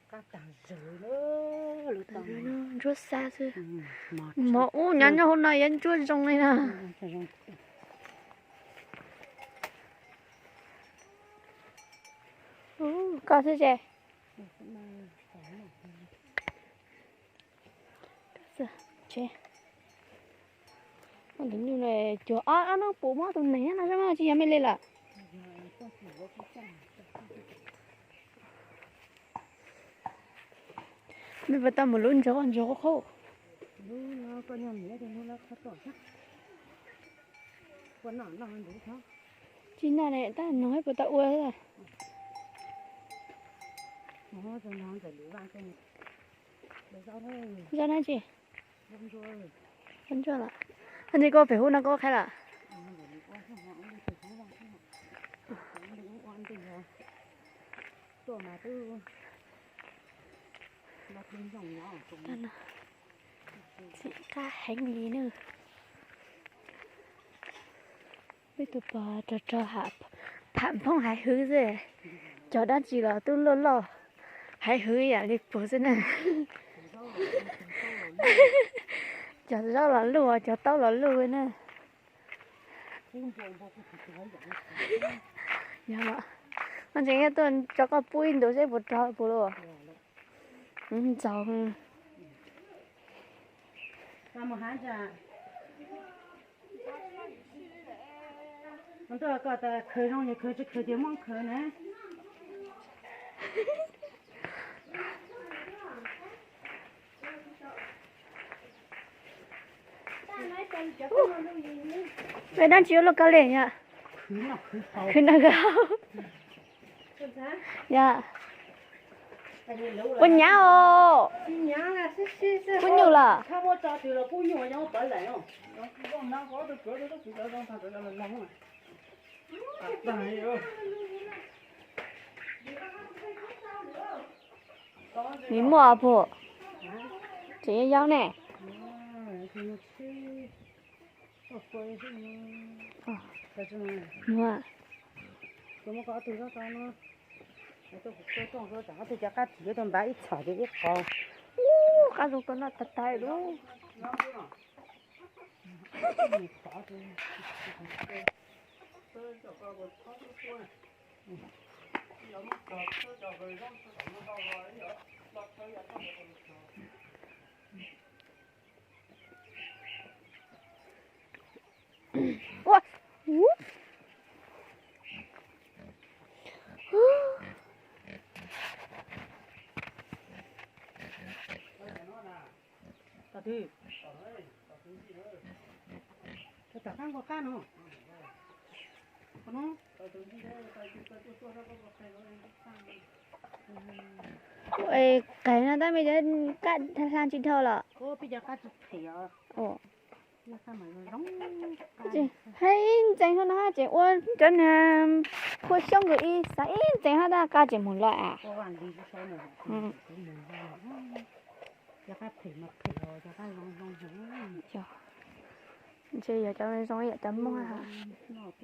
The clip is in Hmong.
Ntsuab xa xwb. Mov ub nyob nyob hauv no yuav ntsuab zoo li na. Koj xwb tse. Cuag ob ob hnub pum muab tus neeg no zoo tsis yog me li lawm. Me puas tau mus lub ntsuag ntsuag qub qub. Tsis noj ne, tab noog puas tau ua. Zaub na tsis? Zaub ntsuab los? Koj nti koj pem hub no koj qhaib lawm. Txim qab heev li na. Peb tus pog rog rog tham phoob haiv hwv xwb. Cog dab tsi los twb loj loj, haiv hwv yam li puag xwb na. Cog zaub los luj, cog taub los luj na. Yog los, no tseem tuaj tso koj pub ib ntus seb puas rog puas lauj. Ntxaus. Tuaj koj tas khaws zoo yog khaws tsis khaws ces muab khaws na. Peb dab tsi ua luaj koj li yom? Khwv noj khwv haus. Yom. Puas nyab os? Puas nyuj lawm? Nws muaj puas? Tseem yau ne. Tus qab tsis yog tus npav ib txhom ces ib qho. Ub, qab zoo koj noj tag tag lub. Ua, ub. Tom twg? Tom qab nqua qab no. Qees no tab me cov qab hla tsis dhau los? Hais ib ntxeev hab no hab tseem ua cov niag phua xyoob nkaus ib xav ib ntxeev hab tab qab tseem mus lawm as. Ntshe yog cov zoo ib yam cov Hmoob.